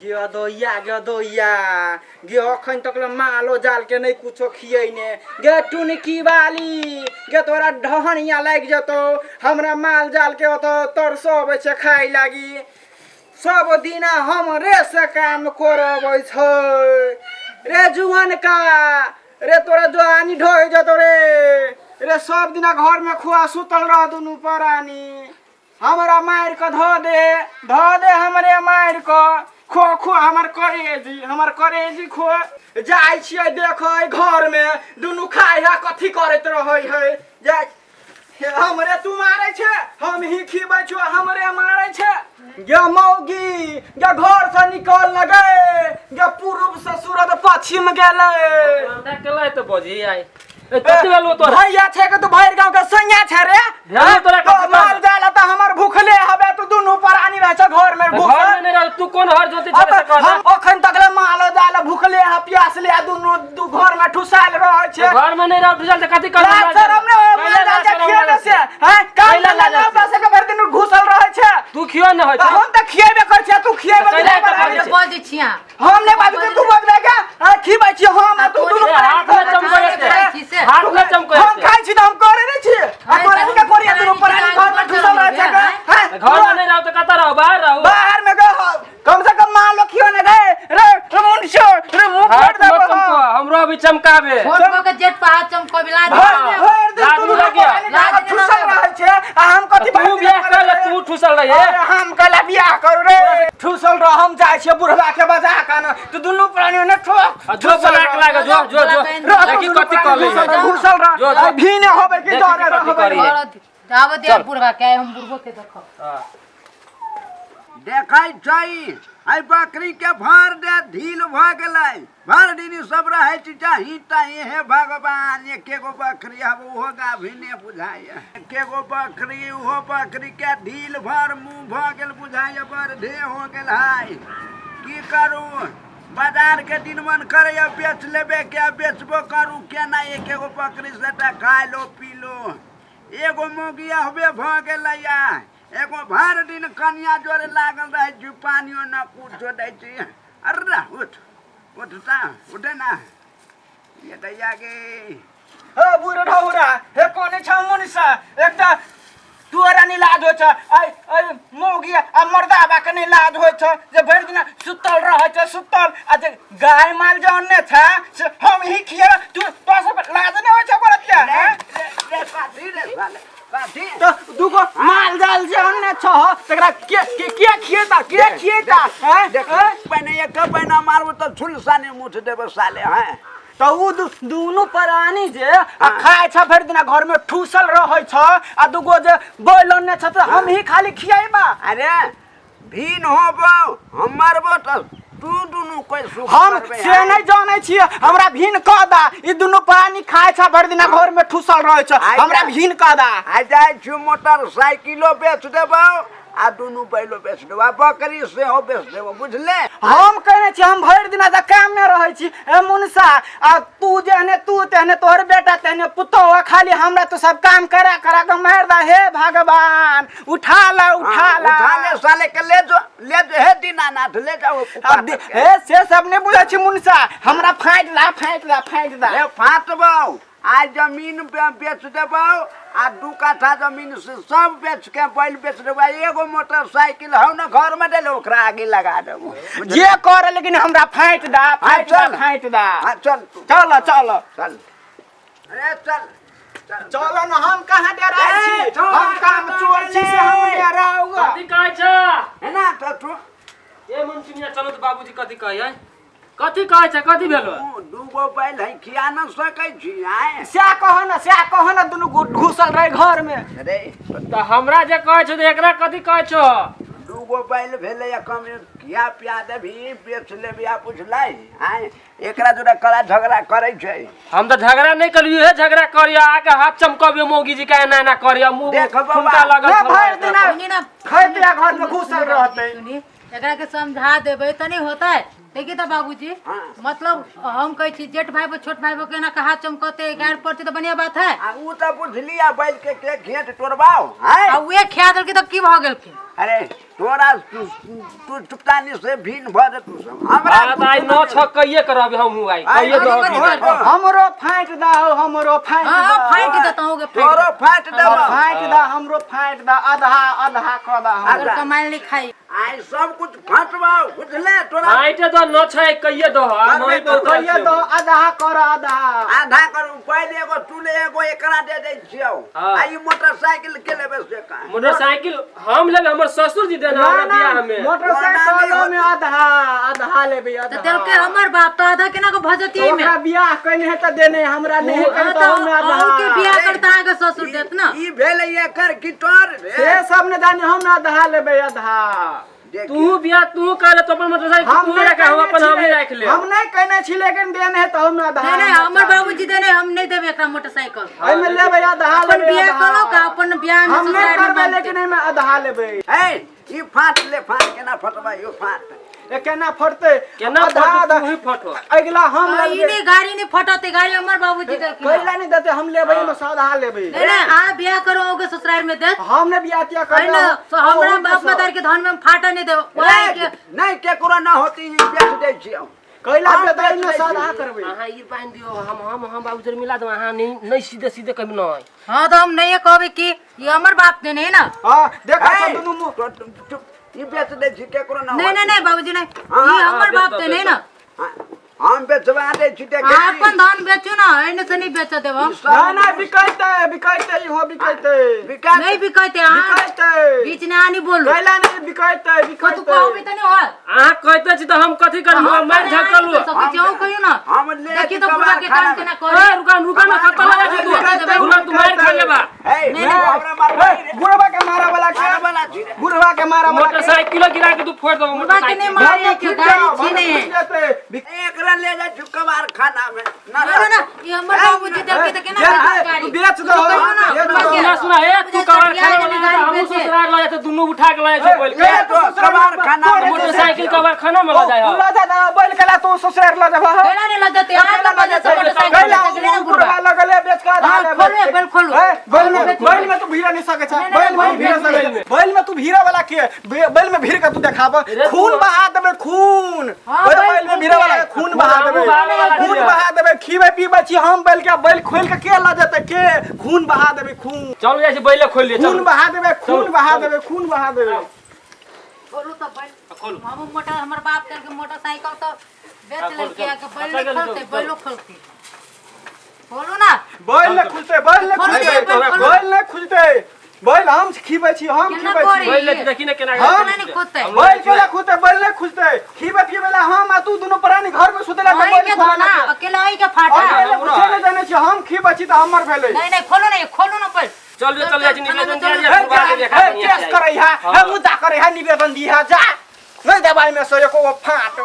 गे दैया, गे दैया गे, अखन तक ले मालो जाल के नहीं कुछो खियैने। गे टुनकी वाली गे, तोरा ढहनिया लागि जतौ। हमरा माल जाल के ओतऽ तरसबै छै खाय लागी। सब दिना हमरे से काम करबै छै रे जुअनका रे, तोरा जोआनी ढोइ जतौ रे। रे सब दिना घर में खुआ सुतल रह दुनू परानी। हमरा मारि कऽ धऽ दे, धऽ दे हमरे मारि कऽ। खो खो हमर करेजी, हमर करेजी खो। जाइ छियै देखै घरमे दुनू खाइ है, कथी करैत रहै है। जाइ हे, हमरे तू मारै छै, हम ही खिबै छौ, हमरे मारै छै। गे मौगी गे, घर से निकल न गे। गे पूर्व से सूरज पश्चिम गेलै। हमरा केला तऽ बजी आइ ए, कथी भेलो तोरा? भैया छै के तू भरि गाँव के सैया छै रे? भेलो तोरा तो कथी? माल जाल त हमर भूखले हबे, तू दुनू प्राणी रह छ घर में भूखल। घर में नहीं रह, तू कोन हर जोती अब छे से कह। हम अखन तक ले मालो जाल भूखले ह, प्यासले आ, दुनू दू घर में ठुसाल रह छै। घर में नहीं रह ढुसल त कथी कर? लाज शरम ने होय माल जाल के खियेले से हैं? काम कैला धंधा लाज न से? बस के भरि दिन घुसल रह छै। तू खियो न होय त हम त खियेबे कर छै, तू खियेबे कैला नहि तऽ बराबर बाजै छै। बजै छिया। हम नहि बाजबै, तू बजबै के? हाँ, खिबै छी हम आ तू दुनू ए, हाथ में चमकै खाइ छै। छी से। हाथ में चमकै हम छै। खाइ छी तऽ हम करे नहि छी आ तोरा के कोरिया दुनू प्राणी घर में ठुसल रहै छै हैं? घर में नहीं रहो तो कतऽ रहो? बाहर रहो। बाहर में गए, कम से कम माँ लोग खियो न गए रे। रे मुंशो रे, मुंह हाथ फोड़ मत देबो। चमको, हमरो भी चमकाबे। छोट कऽ के जेठ पा चमकबिला। भरि भरि दिन लाज दुनू नहि लगैया? प्राणी लाज घर में नहि ठुसल लगैया? रहै छै आ हम कथी तू भरि दिन बियाह कर ले, करै? तू ठुसल रही। अरे हम कहला बियाह करू रे, ठुसल रह। हम जाइ छियै बुढ़वा के बजा के न तू दुनू प्राणी ने ठोक। आ जो बना के लागे, जो जो जो। रह तू देखी दुनू कथी प्राणी कर ले। घुसल घुसल रह। जो, जो। आ भीने होबे कि देखी डरे कथी रहबे। करी। आब दे चल। बुढ़वा के, हम बुढ़बो के देखब। देखै छै एहि बकरी के भर दे ढील भऽ गेलै। भर दिन ई सब रहै छै जाही ताही। हे भगवान, एके गो बकरी हब, ओहो गाभिने बुझाइए। एके गो बकरी, ओहो बकरी के ढील भर मुँह भऽ गेल बुझाइए, बड़ ढेर हो गेल है। की करू? बाजार के दिन मन करैए बेच लेबे के, बेचबो करू केना? एके गो बकरी से तऽ खाय लो पी लो। एगो मौगिया हबे भऽ गेलैया, एगो भरि दिन कनिया जोरे लागल रहै छी, पानियो न कुछो दै छी। अरे उठ उठ ता, उठे ना ये दैया गे। हे बुढ़ ढौरा, हे कोने छ मुनिसा, एकटा तोरा नहीं लाज होइ छ? ऐ ऐ मौगी आ मर्दाबा के नहीं लाज होइ छ जे भरि दिन सुतल रहै छ सुतल, आ जे गाय माल जे अन्ने छ से हम ही खिया। तू तो सब लाज नहीं होइ छ बरतिया? रे रे कथी रे साले, कथी? तो दुगो माल जाल जे अन्ने छ तकरा के के के खिएता, के खिएता हैं? देख हैं? पहिने एक पहिना मारबो तऽ झुलसाने मुठ देबो साले। हैं तऽ उ दुनू प्राणी जे आ खाय छ, भरि दिना घर में ठूसल रहै छ, आ दुगो जे बैल अन्ने छ तऽ हम ही खाली खियाइबा। अरे भीन होबो, हम मारबो तऽ तू दुनू कोई सुख हम करबे, से हैं? नहीं जानै छियै, हमरा भीन कऽ दा। ई दुनू प्राणी खाय छ, भरि दिना घर में ठूसल रहै छ। आइ हमरा जा। भीन कऽ दा। आ जाइ छी मोटरसाइकिलो बेच देबो आ दुनू बैलो बेच देबो आ बकरी सेहो बेच देबो, बुझले? हम कहने छी, हम भरि दिना तऽ काम में रहै छी। ए मुनसा, आ तू जेहने तू तेहने तोहर बेटा तेहने पुतोह, आ खाली हमरा तो सब काम करा करा के मारि दा। हे भगवान, उठा ला, उठा हाँ, ला। उठा ले साले के, ले जो ले जो। हे दीनानाथ, ले जाओ अब हे से सब नहीं बुझै छी मुनसा, हमरा फाँटि दा, फाँटि दा, फाँटि दा। ले फाटबौ। आ जमीन बेच देबौ आ 2 कट्ठा जमीन से सब बेच के बैल बेच देबौ। आ एगो मोटरसाइकिल हौ ने घर में देले, ओकरा आगे लगा देबौ। जे कर, लेकिन हमरा फाँटि दा, फाँटि दा। चल। फाँटि दा। हाँ चल तू। चल चल। चल, अरे चल चल। चल न, हम कहाँ डराइ ए, छी? हम काम चोर छी से हम डराउ? कथी कहै छ? है ना तो तू ए मुनचुनिया, चलो तऽ बाबूजी कथी कहै है, कथी कहै छ, कथी भेलो? तू दूगो बैल है, खिया न सकै छी आय? सएह कह न, सएह कह न, दुनू घुसल रहे घर में। अरे तऽ हमरा जे कहै छौ तऽ एकरा कथी कहै छौ? दूगो बैल भेलै या कम खिया पिया देबही, बेच लेबही आ बुझलै आय एकरा जोड़ा कड़ा झगड़ा करै छै। हम तऽ झगड़ा नहि करियो, हे झगड़ा करियो आके हाथ चमकबियो मौगी जी के, एना एना करियो मुंह देख बाबा। ठुमका लगल ना छलो भरि एकरा दिना पर। सुनी ना। खैते आ घर में घुसल रहते। सुनी। एकरा के समझा देबै त नहीं होतै। देखिए त बाबूजी, हाँ। मतलब हम कहै छी जेठ भाई बो छोट भाई बो केना के हाथ चमकते गाड़ पड़ते त बढ़िया बात है। आ ऊ तऽ बुझली आ बैल के घेंट तोड़बाओ हैं। आ उहे खिया देलकै त की भऽ गेलखिन? अरे तोरा तू तू चुपतानी से भिन्न भऽ जेतू सब हमरा हाँ त आइ 9 6 कहिए करब हम आइ आइ कहिए हम दह कथी करबै? हमरो फाँटि दा हो, हमरो फाँटि हाँ दा। हाँ फाटि देतौ गे तोरो फाटि। फाटि देबौ। फाँटि दा, हमरो फाँटि दा, आधा आधा कऽ दा हमरो। अगर कमाइल नहीं खाई आइ सब कुछ फाटबाओ बुझले तोरा। आइटे दह 9 6 कहिए दह आ करबे नहीं करबै। बहुत कहिए दो, आधा कर आधा। आधा करू पहिले एगो तू ले एगो एकरा दे दै छियौ। हाँ। आ ई मोटरसाइकिल के लेबै से कहाँ? मोटरसाइकिल हम लेबै, हमर ससुर जी देना ना हमरा ना बियाह में। मोटरसाइकिल में आधा आधा लेबै त आधा। देलकै हमर बाप त आधा केना के भऽ जेतै एहिमे? ओकरा बियाह कयने है तऽ देने, हमरा नहीं है हाँ कयने त तऽ हम आधा। अहूँ के बियाह करता अहाँके ससुर देत ना। ई भेलै एकर गिटार रे। से सब ने जानी, हम आधा लेबै आधा। देखियौ। तू बियाह तू कर तो अपन मोटरसाइकिल हम तू नहीं रख, हम कहने अपन हम छियै। राख ले। हम नहीं कहने छी लेकिन देने है तऽ हम आधा। नहीं नहीं हमर बाबूजी देने, हम नहीं देबै एकरा मोटरसाइकिल। एहिमे लेबै आधा अपन लेबै बियाह आधा। करो का अपन बियाह में हम नहीं ससुराल में करबै मानते। लेकिन एहिमे आधा लेबै। ए ई फाट ले, फाट केना फटबै यो फाट? ए केना फटतै? केना आधा फटतै? आधा। तू ही फटो। अगिला हम आ, ई लेबै। नहीं गाड़ी नहीं फटते, गाड़ी हमर बाबूजी देलखिन। कैला नहीं देते, हम लेबै एहिमे से आधा लेबै। नहीं नहीं अहाँ बियाह करो अहूँ के ससुराल में देत। हम ने बियाह तियाह है करबै। ना, तो हमरा बाप मदार के धन में हम फाटा नहीं देब। वही के नहीं केकरो ना होती ई बेच दै छियौ। कैला हम बेचतै बेच एहिमे दै से आधा छियै। करबै। अहाँ ई बान्हि दियौ, हम हम हम बाबू मिला देब, अहाँ नहीं नहीं सीधे सीधे कभी नहीं। हाँ तो हम नहीं कहबे कि ये हमर बाप देने है ना। हाँ देखा ए, सब दुनू मुँह। चुप, ई बेच दै छी केकरो ना नहीं होती। नहीं नहीं बाबूजी नहीं, हाँ, ये हाँ, हमर बेच बाप दो, देने है बेच ना। हाँ, हम बेचवा दै छी देखै अहाँ छी। अपन धन बेचू ना, एने से नहीं बेच देब हम। ई सब ना ना बिकैतै बिकैतै इहो बिकैतै। बिका नहीं बिकैते अहाँ बिकैतै। बीच में आनी बोलू। कैला नहीं बिकैतै कतू बिकैतै। कहबे त नहीं होत। अहाँ कहते छी तऽ हम कथी करब? हम मारि झकलू। सकै छी अहूँ कहियौ ना। हम ले देखिए छी तो बुढ़वा के कबाड़ काम खाना केना में। करे। ए रुका रुका ना, कतऽ लगा छी तू? बिकैतै, बुढ़वा तू मारि खा लेबा। ए नहीं, नहीं हमरा मारबै रे। बुढ़वा के मारा वाला के, मारे वाला छी रे। बुढ़वा के मारा वाला के। मोटरसाइकिलो गिरा के तू फोड़ देबो बुढ़वा के नहीं मोटरसाइकिल। मारे के गाड़ी छीने है। एकरा ले जाइ छी कबाड़ खाना में। ना ना ना ये हमर बाबूजी देलकै त केना बेचतै गाड़ी? बेच दो, कहियौ ना, बेच दो। बुढ़वा के। सुना सुना ए तू कबाड़ खाना वाला गाड़ी हमहूँ बेचे। ससुराल लऽ जाय दुनू उठा के लऽ जाइ छै बैल के। ले तो कबाड़ खाना में। मोटरसाइकिल कबाड़ खाना में लऽ जाइ हौ। लऽ जा ना, बैल के ला तू ससुराल लऽ जेबह। केना नहीं लऽ जेतै? अहाँ के वजह से मोटरसाइकिल कैला बेच गेलै ना बुढ़वा बुढ़वा। लगले बेच के आधा हाँ, लेबै। खोलू, बैल खोलू। ए, बैल में खोलू। बैल में तू भीड़ा नहीं सकै छै। नहीं, बैल में नहीं, भीड़ा बैल सकै छै। बैल में तू भीड़ा वाला के बैल में भीड़ के तू देखाब, रे खून तू- बहा देबै खून। हाँ, ओए बैल बैल में खून भीड़ा वाला के। के खून बहा हमहूँ देबै, बहाबै वाला खून छियै। बहा देबै। खीबै पीबै छी हम बैल के, बैल खोल के के लऽ जेतै के? खून बहा देबै खून। चलू जाइ छी बैले खोलि लिअ खून चलू। बहा देबै खून चलू, बहा चलू। देबै खून बहा देबै। खोलू त बैल। खोलू। हमहूँ मोटर हमर बाप देलकै मोटरसाइकिल त बेच हाँ, खोलू, लेलकै चलू। अहाँके बैल हाँ, नहीं चलू, खोलतै, चलू। बैलो खोलतै। खोलू ना। बैल नहि खुजतै, बैल नहि खोलू खुजतै, बैल खोलू। बैल नहि खुजतै। बैल हम खीबै छी, हम केना खीबै छी। करी? बैल ले देखी ने केना हाँ? केना नहीं खोलतै? हम बैल केना खुजतै? बैल नहि खुजतै। खीबै पीबै ला हम आ तू दुनू प्राणी घर में सुतेला तऽ अहीं बैल के खोले धन ना, ना। अकेला अहीं के फाटा। अकेले कुछे नहि जानै छी, हम खीबै छी तऽ हमर भेलै। नहीं नहीं खोलू ना, ये खोलू ना बैल। चल चल जाइ छी निवेदन दिया हे जा बुढ़वा के जा, देखा हे दुनिया केस के। करै है, हे मुद्दा करै है, निवेदन दी है, जा। नहि देबाई में से एको गो फाट।